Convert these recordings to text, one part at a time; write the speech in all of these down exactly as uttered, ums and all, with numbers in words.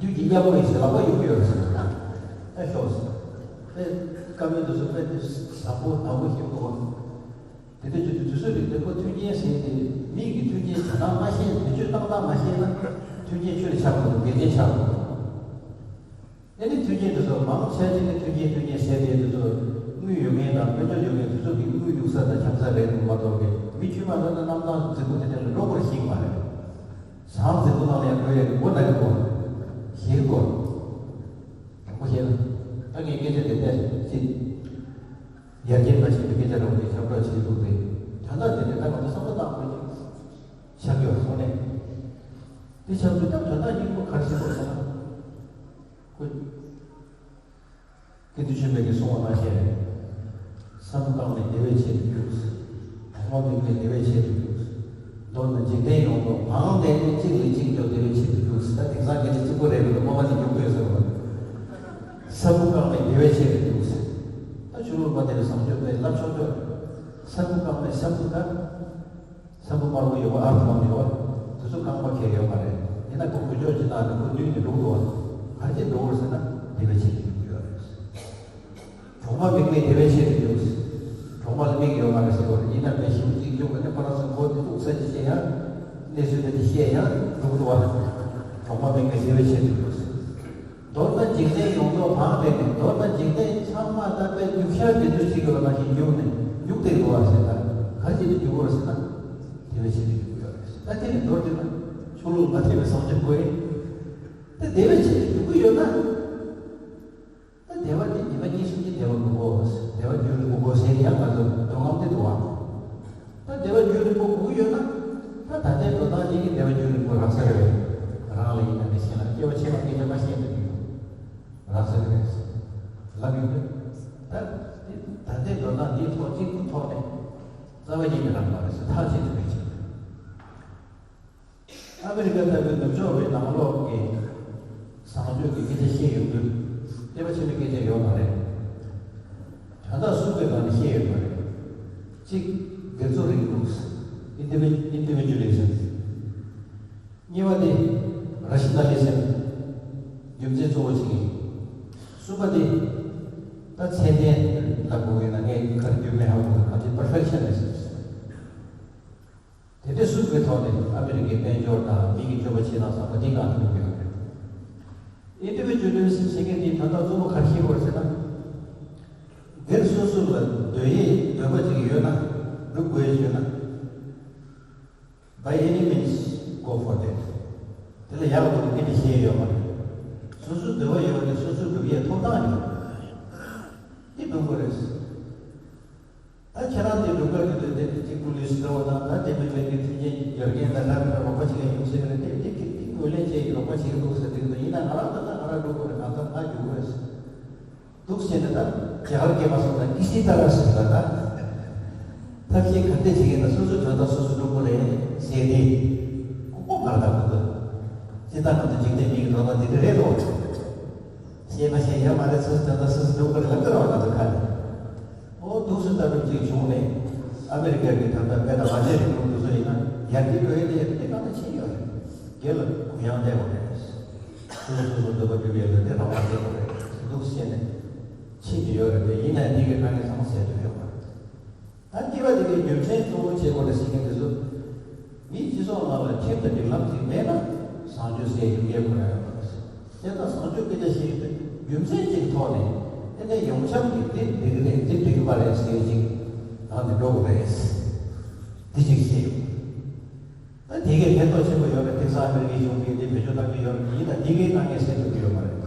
དུས་ཀྱི་གཡག་པོ་ཡིན་ཟེར་ལག་པ་གཡུག་གི་ཡོད་ཟེར་ན། ཨེ་ཤོག་ཟེར། ཨེ་བཀའ་མོལ་དེ་ཚོ་དཔེ་དེ་བཟང་པོ་དག་པོ་ཞིག་འདུག་བ། དེ་འདྲ་བྱེད་དུས་དུས་ཚོད་རིག་དེ་ཁོ་མཐུན་རྐྱེན་ཟེར་དེ་མིག་གི་མཐུན་རྐྱེན་བྱེད་སྟངས་མ་ཤེས། བེད་སྤྱོད་བཏང་སྟངས་མ་ཤེས་ན་མཐུན་རྐྱེན་ཁྱོད་ལ་ཆགས་མི་འདུག་འགལ་རྐྱེན་ཆགས་མི་འདུག་ཨེ་ནི་མཐུན་རྐྱེན་དེ་ཚོ་མང་ཆེ་ཆེ་ནི་མཐུན་རྐྱེན་མཐུན་རྐྱེན་ཟེར་དེ་དེ་ཚོ་དངུལ་ཡོད་མཁན་དང་དཔལ་འབྱོར་ཡོད་མཁན་དེ་ཚོ་གི་དངུལ་གཡུག་ས་དང་འཁྱམ་ས་རེད་འདུག་མ་གཏོགས་པའི་མི་ཁྱིམ་པ་ལ་ན་གནམ་ཐང་རྫིག་པོ་དེ་འདྲ་ལ་འགྲོ་དགོས་ཤེས་མ་རེད། ཟངས་རྫིག་པོ་ནང་ལ་ཡང་འགྲོ་ཡས་ཀྱི་སྒོ་ན་ཡོད་དགོས། ཞེད་དགོས། དྲང་པོ་བཤད་ན། ད་ངས་སྐད་ཆ་དེ་བལྟས་ཅི། ཡར་རྒྱས་མ་ཕྱིན་པའི་སྐད་ཆ་རང་གིས་ཁྱབ་བསྒྲགས་བྱེད་ཐུབ་རེད། དོན་དག་དེ་འདྲ་ད་ང་ཚོ་བསམ་བློ་བཏང་དགོས་ཀྱི། ཆགས་ཡོད་སོང་ནས། དེ་ཆགས་དུས་ད་དོན་དག་སྙིང་པོ་ག་རེ་ཤེས་དགོས་ཟེར་ན། ཁོ། སྐྱེ་དུས་ཆོས་མེད་ཀྱི་གསུང་བ་ནང་བཞིན་རེད། སེམས་བཀག་ནས་བདེ་བའི་ཆེད་དུ་རྒྱུགས། གོང་མ་དམིགས་མེད་བདེ་བའི་ཆེད་དུ་རྒྱུགས། མདོར་ན་འཇིག་རྟེན་ཡོངས་རྫོགས་བང་བསྡད་ནས་གཅིག་ལས་གཅིག་མགྱོགས་བདེ་བའི་ཆེད་དུ་རྒྱུགས། ད་དེང་སང་སྐད་ཆ་གཅིག་པོ་རེད་པས་སྔོན་མ་ནས་རྒྱུགས་དགོས་ཟེར་བ། སེམས་བཀག་ནས་བདེ་བའི་ཆེད་དུ་རྒྱུགས། ད་ཆོས་ལུགས་པ་དེ་ལ་བཟང་སྤྱོད་པའི་བསླབ་ཆོག་ཆོག་སེམས་བཀག་ནས་སེམས་བཀག་སེམས་པ་དམར་པོ་ཡོད་པ་ཨར་ཐི་མང་ཡོད་པ་དེ་ཚོ་རྐང་པ་ཁེལ་ཡོད་མ་རེད། ཡིན་ན་ཁོ་འགུལ་སྐྱོད་ཅིག་བཏང་ནས་ཁོ་བསྡུས་ནས་འགྲོ་གི་འདུག་བ། ག་རེ་བྱས་འགྲོ་དགོས་ཟེར་ན་བདེ་བའི་ཆེད་དུ་འགྲོ་གི་ཡོད་རེད། གོང་མ་དམིགས་མེད་བདེ་བའི་ཆེད་དུ་འགྲོ། གོང་མ་ལ་དམིགས་ཡོད་མ་རེད་ཟེར་བ་རེད། ཡིན་ན་བདེ་ཞིང་གཅིག་འགྱུར་བ་ནི་ཕ་ར་སུ་འཁོར་དེ་འདུག་ས་ཅི་བཤད་ཡང་གནས་ཚུལ་དེ་བཤད་ཡང་འགྲོ་གི་འདུག་བ། གོང་མ་དམིགས་མེད་བདེ་བའི་ཆེད་དུ་འགྲོ། མདོར་ན་འཇིག་རྟེན་ཡོངས་རྫོགས་བང་བསྒྲིགས་ནས། མདོར་ན་འཇིག་རྟེན་ཚང་མ་ད་དཔེ་རྒྱུག་ཤར་དེ་ཚོ་ཞིག་ཡོད་ནང་བཞིན་རྒྱུག་ནས་རྒྱུག་བསྡད་འགྲོ་བ་ཟེར་ན། ག་རེ་བྱས་ནས་རྒྱུག་དགོས་ཟེར་ན། བདེ་བའི་ཆེད་དུ་རྒྱུག་དགོས་ཡོད་རེད། ད་དེ་ནི་མདོར་བསྡུས་ན་ཆོས་ལུགས་མ་མཐུན་པའི་བཟང་སྤྱོད་དགོས་ཡིན། ད་བདེ་བའི་ཆེད་དུ་རྒྱུག་གི་ཡོད་ན། ད་བདེ་བ་དེ་ཉི་མ་གཉིས་གསུམ་གྱི་བདེ་བ་དགོས་གོ། བདེ་བ་རྒྱུན་རིང་པོ་དགོས་ཟེར་ཡང་ང་ཚོ་འདོད་རྔམ་དེ་འདུག་བ། ད་བདེ་བ་རྒྱུན་རིང་པོ་དགོས་ཀྱི་ཡོད་ན། ད་ད་ལྟའི་འགྲོ་སྟངས་ཅིག་གིས་བདེ་བ་རྒྱུན་རིང་པོ་རག་ས་རེད། རང་ལ་ཡིན་ན་མི་གཞན་ལ་སྐྱེ་བ་ཕྱི་མ་སྐད་ཆ་མ་བཤད་ན་འགྲིག་རག་ས་རེད། ལབ་ཡོང་དུས། ད་ད་ལྟའི་འགྲོ་སྟངས་འདིའི་ཐོག་གཅིག་པུ་ཐོག་ནས་རྩ་བ་ཉིད་ནས་རག་མ་རེད་ཟེར་ཐག་བཅད་ཐུབ་པའི་ཕྱིར། ཨ་མི་རི་ཀ་ལྟ་བུའི་ནུབ་ཕྱོགས་པའི་ནང་ལོགས་ཀྱི་བཟང་སྤྱོད་ཀྱི་སྐད་ཆ་བཤད་ཡོང་དུས་སྐྱེ་བ་ཕྱི་མའི་སྐད་ཆ་ཡོད་མ་རེད། དོན་དག་གསུམ་གྱི་ཐོག་ནས་བཤད་ཡོད་མ་རེད། གཅིག་སྒེར་གཙོ་རིང་ལུགས། Indivi- Individualism། གཉིས་པ་དེ་Rationalism། རྒྱུ་མཚན་གཙོ་བོ་གཅིག་ཡིན། གསུམ་པ་དེ་ད་ཚད་ལྡན་ལབ་དགོས་ཡོད་ན་ངས་ག་རེ་རྒྱུ་མེད་ཧ་གོ་གི་གང་ཅི་Perfectionism། དེ་འདྲ་གསུམ་གྱི་ཐོག་ནས་ཨ་མི་རི་ཀའི་དཔལ་འབྱོར་དང་མི་གི་སྤྱོད་པ་བྱེད་སྟངས་བཟང་པོ་འདི་གང་དུ་འགྲོ་གི་ཡོད་རེད། Individualism ཟེར་མཁན་འདིའི་དོན་དག་གཙོ་བོ་ག་རེ་ཤེས་དགོས་ཟེར་ན། སྒེར་སོ་སོ་ལ་འདོད་ཡས་འདོད་པ་ཅིག་ཡོད་ན། སྒྲུབ་དགོས་ཡས་ཡོད་ན། By any means go for that། དེ་ལ་ཡག་པོ་འདི་འདྲ་ཤེས་ཡོད་མ་རེད། སོ་སོའི་འདོད་པ་ཡོད་པ་ནི་སོ་སོའི་སྒྲུབ་ཡས་ཐོབ་ཐང་ཡོད། འདི་སྒྲུབ་དགོས་རེད། ད་ཁྱེད་རང་དེ་སྒྲུབ་ག་གི་དུས་དེ་གཅིག་པུ་ལུས་སུ་འགྲོ་བ་དང་། ད་དེ་མི་མེད་ཀྱི་མཐུན་རྐྱེན་རྒྱུ་རྐྱེན་དང་འདྲ་མི་འདྲ་རོགས་པ་བྱེད་མཁན་ཡོང་སྲིད་ཀྱི་རེད། དེ་དེ་གི་དེ་ངོས་ལེན་བྱེད་ཀྱི་རོགས་པ་བྱེད་ཀྱི་འདུག་ཟེར་དུས། ད་ཡིན་ན་ང་རང་ད་ལྟ་ང་རང་སྒྲུབ་དགོས་རེད། གང་ལྟར་ང་སྒྲུབ་དགོས་རེད་འདུག་ཟེར་ནས། ད་རྒྱ་གར་སྐད་པ་སོང་ན་ཀི་སི་ཏཱ་ར་ཟེར་ད། ད་ཐབས་ཤེས་ག་འདྲ་བྱེད་ཀྱི་ན་སོ་སོའི་དོན་དག་སོ་སོ་སྒྲུབ་དགོས་རེད་ཟེར་ཏེ། ཁོ་ཁོ་གར་ད་ཁོ་ཚོ་སྤྱིར་བཏང་ང་ཚོ་འཇིག་རྟེན་མི་གི་དོན་དག་དེ་འདྲ་རེད་དོ། ཤེས་མ་ཤེས་ཡོད་མ་རེད། སོ་སོའི་དོན་དག་སོ་སོ་སྒྲུབ་དགོས་རེད་ལབ་ཀྱི་རེད་བ། ང་ཚོ་ཁ་ནས། ཨོ་འདུག་སེ་ལྟ་གྲུབ་ཅིག་བྱུང་ནས། ཨ་མི་རི་ཀ་གི་ད་ལྟ་དཔེ་དང་མ་བྱས་རིང་ལུགས་འདུག་སེ་ཡིན་ན་ཡར་རྒྱས་འགྲོ་ཡས་དེ་ཡར་རྒྱས་གང་ལ་ཕྱིན་ཡོད་རེད། སྒེར་ལ་གུ་ཡངས་བསྡད་དགོས་རེད། སོ་སོ་སོ་སོ་འདོད་པ་སྒྲུབ་ཡས་ལ་དེ་རང་དབང་བསྡད་དགོས་རེད་འདུག་སེ་བྱས་ནས་ཕྱིན་གྱི་ཡོད་རེད་དེ། ཡིན་ནའི་འདི་གི་དཀའ་ངལ་ཚང་མ་སེལ་ཐུབ་ཡོད་མ་རེད། ད་སྐྱེ་བ་འདི་གའི་རྒྱུ་མཚན་གཙོ་བོ་བྱེད་དགོས་རེད་ཟེར་མཁན་དེ་ཚོ། མིའི་སྤྱི་ཚོགས་ནང་ལ་ཁྲིམས་དང་སྒྲིག་ལམ་ཅིག་མེད་ན་བཟང་སྤྱོད་ཟེར་ཡོང་ཡས་ཁོ་རང་ཡོད་མ་རེད། དེ་ལྟར་བཟང་སྤྱོད་སྐད་ཆ་བཤད་ཡོང་དུས་རྒྱུ་མཚན་ཅིག་ཐོག་ནས་ཨེ་ནས་ཡོངས་ཁྱབ་ཀྱི་འདི་འགྲིག་གི་རེད། འདི་འགྲིག་གི་མ་རེད་ཟེར་ཅིག་ནང་དུ་འགྲོ་དགོས་རེད། འདི་ཅིག་བཤད་ཡོང་། ད་དེ་གའི་ཕན་ཐོགས་ཆེན་པོ་ཡོད་རེད། དེང་སང་ཨ་མི་རི་ཀའི་གཞུང་གིས་འདི་བེད་སྤྱོད་བཏང་གི་ཡོད་རེད། ཡིན་ན་འདི་གའི་དཀའ་ངལ་སེལ་ཐུབ་ཀྱི་ཡོད་མ་རེད།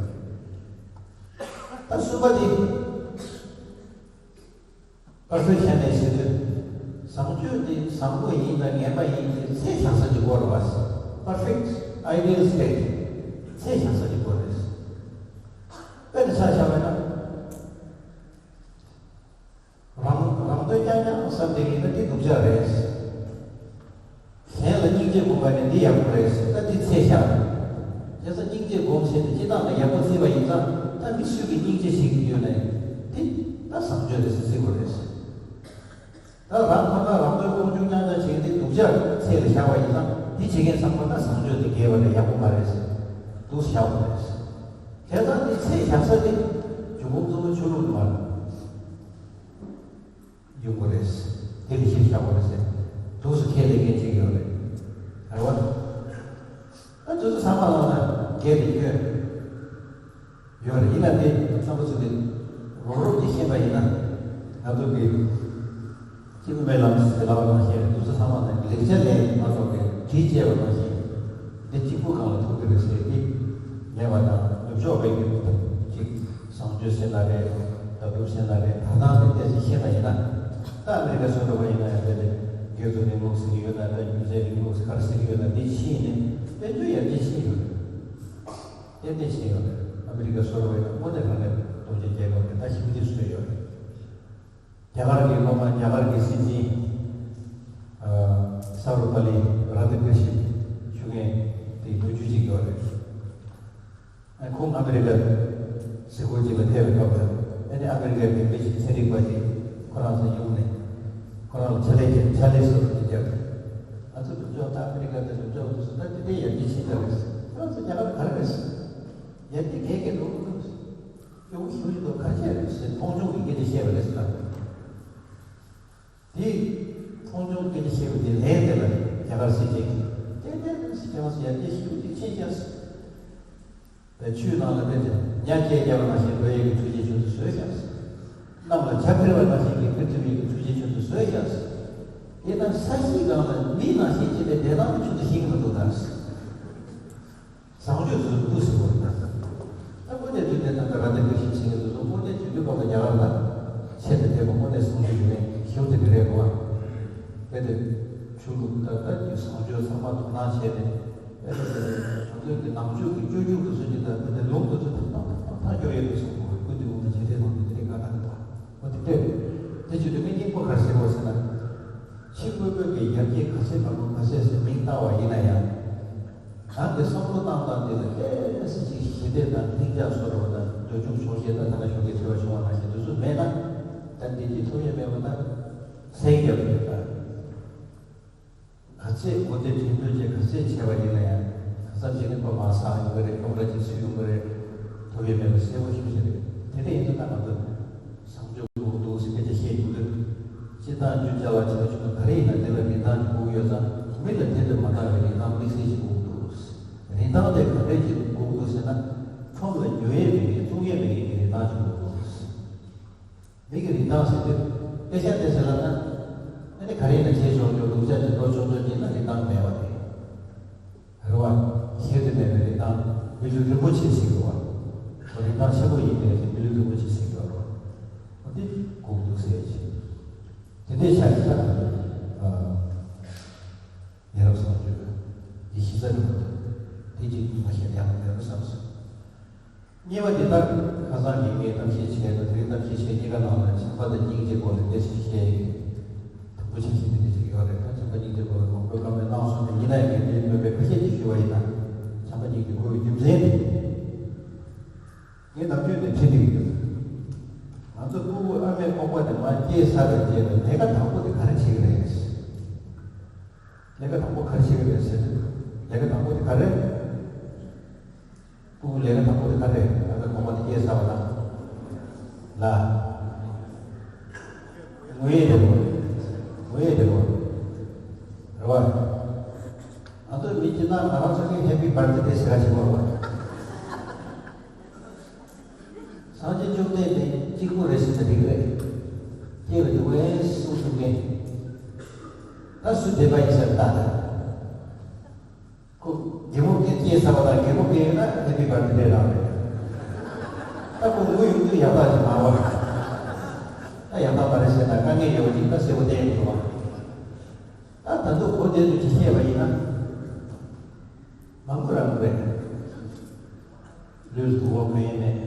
ད་གསུམ་པ་དེ། Perfectionism ཟེར་དུས། བཟང་སྤྱོད་དེ་བཟང་པོ་ཡིན་དང་ངན་པ་ཡིན་གྱི་ཚད་བཞག་ས་ཅིག་དགོས་རེད་བ། Perfect ideal state ཚད་བཞག་ས་ཅིག་དགོས་རེད། དཔེར་ན་ཆ་བཞག་པ་ན། རང་རང་དོན་རྐྱང་རྐྱང་བསམ་བསྡད་ཡིན་ན་དེ་སྡུག་ཅག་རེད། གཞན་ལ་སྙིང་རྗེ་སྒོམ་པ་ནི་འདི་ཡག་པོ་རེད་ཟེར། ད་འདི་ཚད་བཞག་རེད། བྱས་ཙང་སྙིང་རྗེ་སྒོམ་བྱས་ཏེ་སྤྱིར་བཏང་ལ་ཡག་པོ་བརྩིས་པ་ཡིན་ཙང་། ད་མི་སུ་གིས་སྙིང་རྗེ་བྱེད་ཀྱི་ཡོད་ནའི་འདི་ད་བཟང་སྤྱོད་རེད་ཟེར་བརྩི་དགོས་རེད་ཟེར། ད་རང་ཁོ་ན་རང་དོན་དཀོན་མཆོག་རྐྱང་རྐྱང་བྱེད་ཀྱི་འདི་སྡུག་ཅག་ཚད་ལ་བཞག་པ་ཡིན་ཙང་། འདི་བྱེད་མཁན་ཚང་མ་ད་བཟང་སྤྱོད་དེ་དགེ་བ་རེད། ཡག་པོ་མ་རེད་ཟེར། འདུག་བཞག་པ་རེད། བྱས་ཙང་དེ་ཚེ་བཞག་ས་དེ་འབྱུང་ཁུངས་གཙོ་བོ་ཆོས་ལུགས་མ་ཡོང་གི་རེད། དེ་ལ་གཞི་བཞག་པ་རེད་ཟེར། འདུག་སེ་ཁས་ལེན་མཁན་ཅིག་ཡོད་རེད། རེད་བ། ཨ་ཙི་ཙི་ཚང་མ་ལ་ན་འགལ་ཏེ་སྐྱོན་ཡོད་རེད། ཡིན་ན་དེ་བསམ་པ་ཚོ་དེ་རོབ་རོབ་ཀྱིས་ཤེས་པ་ཡིན་ན། ང་ཚོ་གི་སྐྱེས་བུ་སྨོན་ལམ་ཟེར་ལབ་པ་ནང་བཞིན་རེད། འདུག་སེ་ཚང་མ་ནས་ལེགས་ཆ་ལས་མ་གཏོགས་པའི་བྲིས་བཅས་པ་ནང་བཞིན་འདི་གཅིག་པུ་གང་ལ་ཐུག་གི་རེད་ཟེར་གྱི་མེད་པ་དང་། ནུབ་ཕྱོགས་པའི་གི་ཅིག་བཟང་སྤྱོད་ཟེར་ན་རེད། ལྟ་གྲུབ་ཟེར་ན་རེད། བར་སྣང་དེ་ཏོག་ཙམ་ཤེས་པ་ཡིན་ན། ད་ཨ་མི་རི་ཀ་སོ་འདྲ་བ་ཡིན་ན་ཡང་དེ་ནི་དགེ་ཚུལ་རིང་ལུགས་ཟེར་གྱི་ཡོད་ན། ད་རྒྱུ་མཚན་རིང་ལུགས་ག་རེ་ཟེར་གྱི་ཡོད་ན། འདི་ཕྱིན་ནས་དཔལ་འབྱོར་ཡར་རྒྱས་ཕྱིན་ཡོད་རེད། ཏན་ཏན་ཕྱིན་ཡོད་རེད། ཨ་མི་རི་ཀ་སོ་འདྲ་བ་ཡིན་ན་དངོས་གནས་དྲང་གནས་རྡོ་རྗེ་རྒྱལ་ཁབ་རེད། ད་ཞེ་པོ་ཅིག་བཟོས་ཡོད་རེད། རྒྱ་གར་གྱི་སློབ་མ། རྒྱ་གར་གྱི་སྲིད་འཛིན་ཨ་ས་རུ་པ་ལི་ར་དྷ་ཀྲི་ཤན་ཞུ་མཁན་དེ་ལོ་རྒྱུས་ཅིག་ཡོད་རེད། ཨ་ཁོང་ཨ་མི་རི་ཀ་གཟིགས་སྐོར་ཅིག་ལ་ཕེབས་པའི་སྐབས་ལ། ཨ་ནི་ཨ་མི་རི་ཀའི་མི་ཞིག་ཚན་རིག་པ་ཞིག་ཁོ་རང་ཚོའི་ཡོང་ནས་ཁོ་རང་ལ་ཕྱག་ལས་བྱས། ཕྱག་ལས་སོགས་ཀྱི་རྒྱབ། ང་ཚོ་ནུབ་ཕྱོགས་ད་ཨ་མི་རི་ཀ་དང་ནུབ་ཕྱོགས་དུ་སུ་ད་དེ་འདྲའི་ཡར་རྒྱས་ཕྱིན་པ་རེད། ཁོ་རང་ཚོ་རྒྱ་གར་ག་རེ་རེད། ཡར་རྒྱས་གས་གས་འགྲོ་གི་འདུག་སྐྱོ་བོ་ཞེ་པོ་ཞིག་འདུག་ག་རེ་བྱས་རེད་ཟེར། མཐོང་ཆུང་གི་སྐད་ཆ་བཤད་པ་རེད་ཟེར། དེ་མཐོང་ཆུང་སྐད་ཆ་བཤད་པ་དེ་ལན་དེ་ལ་རྒྱ་གར་སྲིད་འཛིན་གྱིས་ཏན་ཏན་ཟེར། ཁྱེད་རང་ཚོ་ཡར་རྒྱས་ཞེ་པོ་ཅིག་ཕྱིན་ཤག་ཟེར། བའི་ཆུའི་ནང་ལ་དཔེ་ཆ་ཉ་སྐད་རྒྱག་པ་ནང་བཞིན་འགྲོ་ཡས་ཀྱི་ཐུགས་རྗེ་ཁྱོད་ཚོས་བཟོས་ཤག་ཟེར། གནམ་ལ་བྱ་འཕུར་བ་ནང་བཞིན་གྱི་འཕུར་ཐུབ་ཡས་ཀྱི་ཐུགས་རྗེ་ཁྱོད་ཚོས་བཟོས་ཤག་ཟེར། དེ་ན་ས་གཞིའི་སྒང་ལ་མི་ནང་བཞིན་བྱེད་པའི་བདེ་ཐང་དེ་ཁྱོད་ཚོས་ཤེས་ཀྱི་མི་འདུག་ད་ཟེར། བཟང་སྤྱོད་ཚོ་འདུག་ཟེར་བ་རེད། ད་དངོས་གནས་དུས་དེ་ད་ལྟ་ར་དྷ་ཀྲི་ཤན་ཟེར་མཁན་དེ་ཚོ་དངོས་གནས་དུས་དུས་སྐབས་ལ་རྒྱ་གར་ལ་ཆེད་དུ་ཕེབས་པ་དངོས་གནས་བཟང་སྤྱོད་ཀྱི་ལས་ཤུགས་དེ་འདྲ་རེད་གོ། དེ་དེ་ཆོས་ལུགས་ད་ལྟ་གི་བཟང་སྤྱོད་ཚང་མ་དོ་སྣང་བྱས་ཏེ། དེ་དེ་དེ་ད་དུས་ཀྱི་ནང་ཆོས་ཀྱི་སྤྱོད་འཇུག་དེ་ཚོ་ཅིག་ད་དེ་དེ་ལུང་དེ་ཚོ་ཐག་ཐག་ཐག་ཐག་སྐྱོར་ཡས་དེ་ཚོ་གོ། ཀུན་ཏུ་འོང་ན་བྱེད་ལས་དང་དེ་འདྲའི་དཀའ་ཁག་རེད་པ། འོ་དེ་འདྲས་རེད། དེ་བྱེད་དུས་ངས་སྙིང་པོ་ག་རེ་ཟེར་དགོས་ཟེར་ན། ཕྱི་དངོས་པོའི་གི་ཡར་རྒྱས་ག་ཚད་མར་ཁུ་ག་ཚད་ཟེར་མིང་བཏགས་པ་ཡིན་ན་ཡང་། ནང་གི་བསམ་བློ་བཏང་སྟངས་དེ་ལ་ཏོག་ཙམ་ཅིག་ཞི་བདེ་དང་ལྷིང་འཇགས་བཟོ་འདྲ་བ་དང་། འདོད་ཆུང་ཆོག་ཤེས་དང་། ད་ལྟ་ཞོགས་ཀས་འཚོལ་བ་བྱུང་བ་ནང་བཞིན་དེ་ཚོ་མེད་ན། ད་བདེ་སྐྱིད་ཐོབ་ཡས་མེད་པ་ན་སེམས་རྒྱབ་ཡོད་ད། ག་ཚད་དགོས་འདོད་དྲན་འདོད་བྱས་ག་ཚད་བྱས་པ་ཡིན་ན་ཡང་། གང་ཟག་གཞན་ནི་ཁོ་མ་ཟ་ཡོང་གི་རེད། ཁོ་འདྲ་ཅིག་སུས་ཡོང་གི་རེད། ཐོབ་ཡས་མེད་པ་གསལ་པོ་ཞེ་པོ་ཅིག་རེད། དེ་འདྲ་ཡིན་དུས་ད་ང་ཚོ་བཟང་སྤྱོད་དགོས་འདུག་ཟེར་སྐད་ཆ་བཤད་རྒྱུ་དེ། སྤྱིར་བཏང་རྒྱུ་ཅ་ལག་ཆེ་བ་ཆུང་བ་ག་རེ་ཡིན་ན་དེ་ལ་རིན་ཐང་ཅིག་དགོས་ཀྱི་ཡོད་ཙང་། མི་ལ་དེ་དང་མ་འདྲ་བའི་རིན་ཐང་དམིགས་བསལ་ཅིག་དགོས་ཀྱི་འདུག། རིན་ཐང་དེ་ག་འདྲས་ཅིག་དགོས་ཀྱི་འདུག་ཟེར་ན། ཁྲོམ་ལ་ཉོ་ཡས་མེད་མཁན། བཙོང་ཡས་མེད་མཁན་གྱི་རིན་ཐང་ཅིག་དགོས་ཀྱི་འདུག། མི་གི་རིན་ཐང་ཟེར་དུས་དཔེ་ཆ་དེ་ཟེར་ལབ་ན། ཨ་ནི་ག་རེ་ཡིན་ན་བྱེད་ཆོག་ཆོག། ལུག་ཅག་ཅིག་འགྲོ་ཆོག་ཆོག་ཡིན་ན་རིན་ཐང་མེད་པ་རེད། རེད་བ། གཞི་དེ་མེད་པའི་རིན་ཐང་མི་ལུས་རིན་པོ་ཆེ་ཟེར་གྱི་རེད་བ། རིན་ཐང་ཆེན་པོ་ཡིན་པའི་མི་ལུས་རིན་པོ་ཆེ་ཟེར་གྱི་རེད་བ། འོ་དེ་དགོས་འདུག་ཟེར་གྱི། དེ་འདྲའི་ཆ་ནས་ད་ཨ་ཡ་རབས་བཟང་སྤྱོད་ཀྱི་གཞི་རྩ་རེད་བ། དེ་གཅིག་མ་བཤད་ཡང་མེད་པ་བསམ་སོང་། གཉིས་པ་དེ་ལྟར་ཁ་སང་གི་ངས་གཏམ་བཤད་བྱས་དང་། དེ་རིང་གཏམ་བཤད་བྱས་གཉིས་ཀ་ནང་ལ་བྱམས་པ་དང་སྙིང་རྗེ་སྐོར་ལ་འདི་ཞིག་བཤད་ཡོད། དང་པོ་ཆ་ཤས་དེ་འདྲ་ཞིག་ཡོད་རེད། ད་བྱམས་པ་སྙིང་རྗེ་སྐོར་ལ་མང་པོས་བཀའ་མོལ་གནང་སོང་། དེ་ཡིན་ན་ཡང་ངས་འདིར་སྨོས་པའི་ཁ་ཤས་ཅིག་ཞུ་བ་ཡིན་ན། བྱམས་པ་སྙིང་རྗེ་དགོས་པའི་རྒྱུ་མཚན་དེ། ངས་ནམ་རྒྱུན་ནས་དྲིས་བསྡད་ཀྱི་ཡོད། ང་ཚོ་སྤུ་གུ་ཨ་མའི་ཁོག་པ་ནས་མར་སྐྱེས་ཚར་བའི་རྗེས་ལ་ལས་ཀ་དང་པོ་དེ་ག་རེ་བྱེད་ཀྱི་རེད། ལས་ཀ་དང་པོ་ག་རེ་བྱེད་ཀྱི་རེད་ཟེར་དུས། ལས་ཀ་དང་པོ་དེ་ག་རེ། སྤུ་གུ་ལས་ཀ་དང་པོ་དེ་ག་རེ་རེད། ད་ལྟ་ཁོག་པ་ནས་སྐྱེས་ཚར་བ་དང་། ལ། ངུ་ཡས་རེད་བ། ངུ་ཡས་རེད་བ། རེད་བ། ང་ཚོ་མི་སྤྱིར་བཏང་ང་རང་ཚོ་གི་ཧེ་པི་བར་ཐི་ཌེ་ཟེར་ཡ་ཞིག་ཡོད་རེད་བ། སངས་རྒྱས་བཅོམ་ལྡན་འདས་གཅིག་པུ་རེད་ཟེར་ན་འགྲིག་གི་རེད། སྐྱེས་པ་དེ་བས་གསུང་ཐུབ་མཁན། ད་སུ་འདྲེན་པ་ཡིན་ཟེར་ལྟ་དང་། ཁོ་རྒན་མོ་སྐྱེས་ཚར་བ་དང་། རྒན་མོ་སྐྱེས་ཡོད་ན་ཧེ་པི་བར་ཐི་ཌེ་རང་རེད། ད་ཁོ་ངུ་ཡོང་དུས་ཡག་རྟགས་ཅིག་མ་རེད་བ། ད་ཡག་རྟགས་མ་རེད་ཟེར་ན་དཀའ་ངལ་ཡོད་པ་ཅིག་ད་གསལ་པོ་བསྟན་ཡོང་འདུག་བ། ད་ད་དུང་འོ་དེ་ཚོ་ཅིག་བཤད་པ་ཡིན་ན། མང་པོ་རང་རེད། ལུས་ལ་དུག་པ་གོན་ཡས་མེད།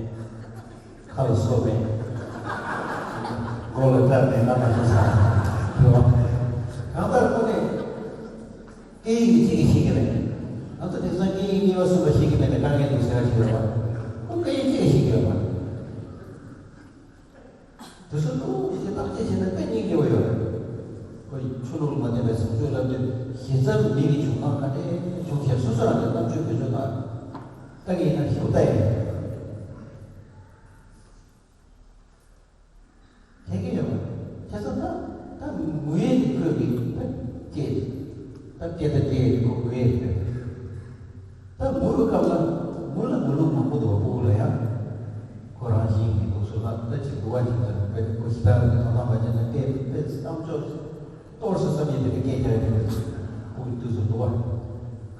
ཁ་ལ་སོ་མེད། མགོ་ལ་སྐྲ་མེད། རྣམ་པ་ཤེས་ས་རེད་བ། གང་ལྟར་ཁོ་ནས་སྐད་ཡིག་གཅིག་ཀྱང་ཤེས་ཀྱི་མེད། ང་ཚོ་དེང་སང་སྐད་ཡིག་གཉིས་པ་གསུམ་པ་ཤེས་ཀྱི་མེད་ནས་དཀའ་ངལ་འདུག་ཟེར་བ་ཞིག་རེད་བ། ཁོ་སྐད་ཡིག་གཅིག་ཀྱང་ཤེས་ཀྱི་ཡོད་མ་རེད། དེ་ཚོ་ཐུགས་རྗེ་ཆེ་བརྟག་དཔྱད་བྱས་ན་དཔེ་སྙིང་རྗེ་པོ་ཡོད་རེད། ཁོ་ཡི་ཆོས་ལུགས་ལ་མ་བརྟེན་པའི་བཟང་སྤྱོད་ལབ་དུས། ཞེ་ཙམ་མི་གི་བྱུང་སྟངས་ག་འདྲས་བྱུང་བྱས། སོ་སོ་རང་གི་རྣམ་དཔྱོད་བེད་སྤྱོད་གནང་། ད་ཡིན་ན་ཞུ་ད་ཡིན། ཁྱེད་ཀྱི་ཡོད་པ། ཁྱེད་ཚོ་ད་ད་ངུ་ཡས་དེ་ཁོས་ཀྱི་ད་སྐད་ད་སྐད་ད་སྐད་ཡས་དེ་ཁོ་ངུ་ཡས་དེ། ད་ངུ་བའི་སྐབས་ལ་ངུ་ལ་ངུ་ལུགས་མང་པོ་འདུག་བ། སྤུ་གུ་ལ་ཡང་ཁོ་རང་བཞིན་གྱི་འདུག་སུ་ལ་ད་ཅིག་འདུག་བ་ཅིག་ད་བས་ཁོ་ཤི་ད་ར་གི་ཐོག་མཐའ་མ་བྱས་ན་སྐད་དེ་བས་བསམ་ཕྱོགས་གཏོར་སོ་བསམ་ཡས་དེ་གི་སྐད་རྒྱག་ཡས་དེ་སྤུ་གུ་དུས་སུ་འདུག་བ།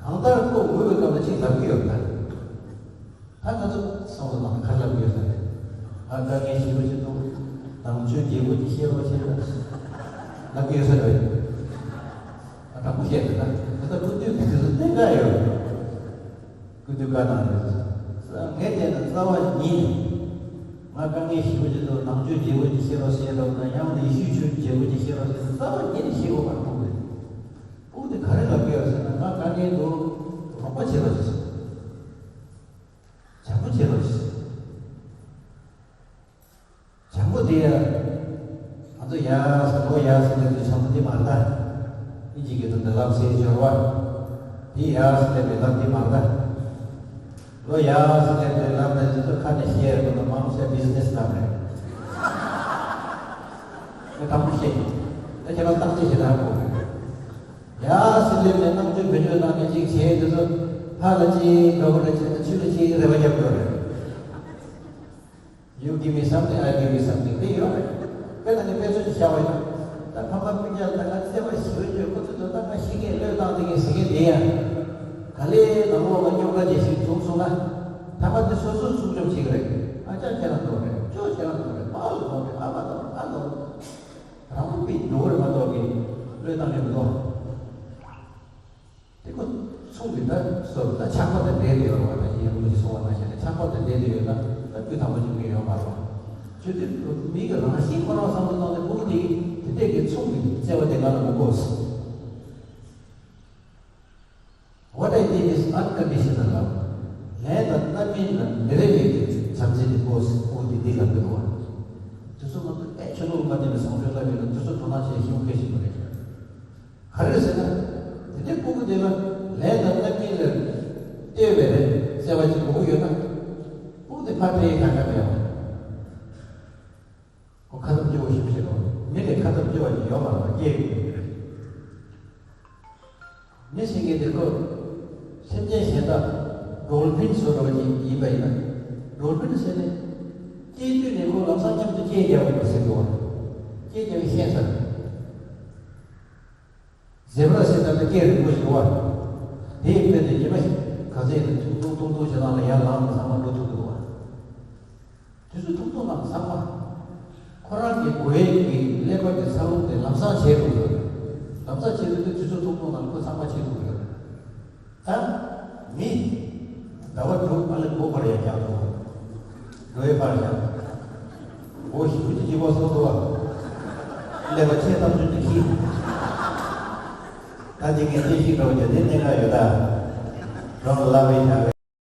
གང་ལྟར་ཁོ་ངུ་བའི་སྐབས་ལ་ཅིག་ལབ་ཀྱི་ཡོད་ད། ད་ང་ཚོ་སོང་ལ་ནང་ཁར་ལབ་ཡོད་ས་རེད། ཨ་དཀའ་ངལ་ཞེ་པོ་ཅིག་འདུག་ནང་ཆོས་རྒྱལ་པོ་ཅིག་བཤད་རོགས་བྱེད་ལ་ལབ་ཡོད་ས་རེད། ཨ་དྲང་པོ་བཤད་རེད་ད། ད་ལྟ་སྐུ་དུས་ཀྱི་དུས་སུ་གནད་འགག་ཡོད་རེད། སྐུ་དུས་བཀའ་གནང་རེད། ངས་བལྟས་ན་རྩ་བ་ཉིད་ནས་ང་དཀའ་ངལ་ཞེ་པོ་ཅིག་འདུག་ནང་ཆོས་རྒྱལ་པོ་ཅིག་བཤད་རོགས་བཤད་རོགས་དང་ཡང་ན་ཡེ་ཤུའི་ཆོས་རྒྱལ་པོ་ཅིག་བཤད་རོགས་བཤད་རོགས་རྩ་བ་ཉིད་ནས་ཤེས་དགོས་པར་མཐོང་གི་རེད། སྤུ་གུ་དེ་ག་རེ་ལབ་ཀྱི་ཡོད་ཟེར་ན་ང་དཀའ་ངལ་འདུག་རོགས་པ་བྱེད་རོགས་བྱེད། བྱམས་པོ་བྱེད་རོགས་བྱེད། བྱམས་པོ་དེ་ཡ། ང་ཚོ་ཡ་ཟེར་ལོ་ཡ་ཟེར་ལབ་དུས་བྱམས་པོ་དེ་མ་རེད་ད། ཨིན་ཇི་སྐད་དུ་འདི་ལབ་ཟེར་སྦྱོར་བ། དེ་ཡ་ཟེར་ལབ་པའི་ལབ་དེ་མ་རེད་ད། ལོ་ཡ་ཟེར་ལབ་དེ་ལབ་ན་དེ་ཚོ་ཁ་ནས་བཤད་རེད་མ་གཏོགས་མ་འོངས་སའི་བི་ཛི་ནེ་སི་ལབ་རེད། ཁོ་དྲང་པོ་བཤད། ད་ཁྱེད་རང་བརྟག་དཔྱད་བྱེད་ད་ཧ་གོ། ཡ་ཟེར་ལབ་ནས་རྣམ་དཔྱོད་བེད་སྤྱོད་བཏང་ནས་ཅིག་བྱས་དེ་ཚོ་ཕ་ལ་ཅིག་དགའ་པོ་རེད་བྱས་ན་ཆུ་ལ་ཅིག་རེ་བ་རྒྱབ་དགོས་རེད། You give me something, I give you something. དེ་ཡོད་རེད། དཔེར་ན་ངས་དཔེ་མཚོན་ཅིག་བཞག་པ་ཡིན་ན། ད་ཕ་མ་སྤུན་ཀྱག་ད་ང་བརྩེ་བ་ཞེ་པོ་ཡོད། ཁོ་ཚོས་ད་ལྟ་ང་ཤི་གས་བློས་བཏང་བསྡད་མཁན་ཟེར་མཁན་དེ་ཡང་། ག་ལེ་ནང་ལོགས་ལ་རྙོག་དྲ་ཅིག་ཞིག་བྱུང་སོང་ན། ཕ་མ་དེ་སོ་སོས་སྲུང་སྐྱོབ་བྱེད་ཀྱི་རེད། ཨ་ཅག་ཁྱེད་རང་འདོད་རེད། ཅོ་ཁྱེད་རང་འདོད་རེད། པཱ་ལགས་འདོད་རེད། ཨ་མ་འདོད་རེད། ཨ་འདོད་རེད། རང་དབང་པའི་འདོད་རེད་མ་གཏོགས་ཀྱི་བློས་བཏང་མཁན་མི་འདུག་དེ་ཁོ་ཚོང་གི་ད་སོ་ད་ཆགས་པ་དང་འབྲེལ་ཏེ་ཡོད་རེད་བ། ད་ཡིན་ཡང་ལུགས་ཀྱི་སོང་བ་ན་ཞེ་ན་ཆགས་པ་དང་འབྲེལ་ཏེ་ཡོད་ན་ད་སྤུས་དག་པོ་བྱུང་གི་ཡོད་མ་རེད་བ། ཆོས་དེ་མི་གི་རང་བཞིན་ཁོ་རང་བསམ་བློ་བཏང་ནས་ཕྲུ་གུ་དེ་དེ་འདྲས་ཀྱི་ཚོང་གི་བརྩེ་བ་དེ་ང་ལ་མི་དགོས། What I need is unconditional love. ལས་དང་རྣམ་སྨིན་ལ་མི་རེ་བའི་གི་བྱམས་བརྩེ་དེ་དགོས། ཕྲུ་གུ་དེ་འདི་ལ་མི་དགོས། དེ་ཚོ་མ་གཏོགས་ཨེ་ཆོས་ལུགས་མ་བསྟེན་པའི་བཟང་སྤྱོད་ལྟ་བུ་ཡིན་ན་དེ་ཚོ་དོ་སྣང་བྱེད་ཤེས་མཁན་ཞིག་མ་རེད། ག་རེ་ཟེར་ན། དེ་འདྲའི་ཕྲུ་གུ་དེ་ལ་ལས་དང་རྣམ་སྨིན་ལ་ལྟོས་པའི་བརྩེ་བ་ཅིག་དགོས་ཀྱི་ཡོད་ན། ཕྲུ་གུ་དེ་ཕར་འཐེན་ཡས་གང་ག་མེད་པ། ཁོ་ཁ་ཚབ་སྐྱོ་བོ་ཞིག་བྱེད་རོགས། མི་ལས་ཁ་ཚབ་སྐྱོ་བ་ཅིག་ཡོད་མ་རེད་པ། སྐྱེས་ཡོད་རེད། མི་ཟེར་མཁན་དེ་ཁོ་སེམས་ཅན་གཞན་དག་ཌོལ་ཕིན་བཟོ་འདྲ་བ་ཅིག་ཡིན་པ་ཡིན་ན། ཌོལ་ཕིན་ཟེར་ནས་སྐྱེས་དུས་ནས་ཁོ་ལམ་སང་མཉམ་དུ་སྐད་རྒྱག་དགོས་པ་ཟེར་གི་བ། སྐད་རྒྱག་ཤེས་ས་རེད། ཛེ་བྷ་ར་ཟེར་ད་ལྟ་སྐད་རིང་པོ་ཞིག་རེད་བ། དེ་ཡི་དཔེ་དེ་ཉི་མ་ག་ཚད་ཡིན་ན་ཐུང་ཐུང་ཐུང་ཐུང་བྱས་ནང་ལ་ཡར་ལངས་ནས་ཚང་མ་འགྲོ་ཐུབ་ཀྱི་འདུག་བ། དུས་ཚོད་ཐུང་ཐུང་ནང་ཚང་མ། ཁོ་རང་གི་མགོ་ཡས་ཀྱི་ཀླད་པ་གི་འཚར་ལོངས་དེ་ལམ་སང་བྱས་འགྲོ་དགོས། ལམ་སང་བྱས་འགྲོ་དུས་དུས་ཚོད་ཐུང་ཐུང་ནང་ཁོ་ཚང་མ་བྱེད་ཐུབ་ཀྱི་ཡོད་རེད། ད་མི་ཟླ་བ་དྲུག་ཨ་ལེ་མགོ་སྐོར་ཡ་རྒྱག་འགྲོ། འགྲོ་ཡས་པར་བཞག་མགོ་ཞིག་པོ་ཅིག་སྐྱིད་པོ་སོང་འདུག་བ། ཀླད་པ་ཆེ་ཐག་ཆོད་ཅིག་ཤི། ད་དེ་གའི་གནས་ཤིག་འགྲོ་རྒྱུ་དེ་གནད་འགག་ཡོད་ད། རང་ལ་བླ་བའི་བྱ་བའི།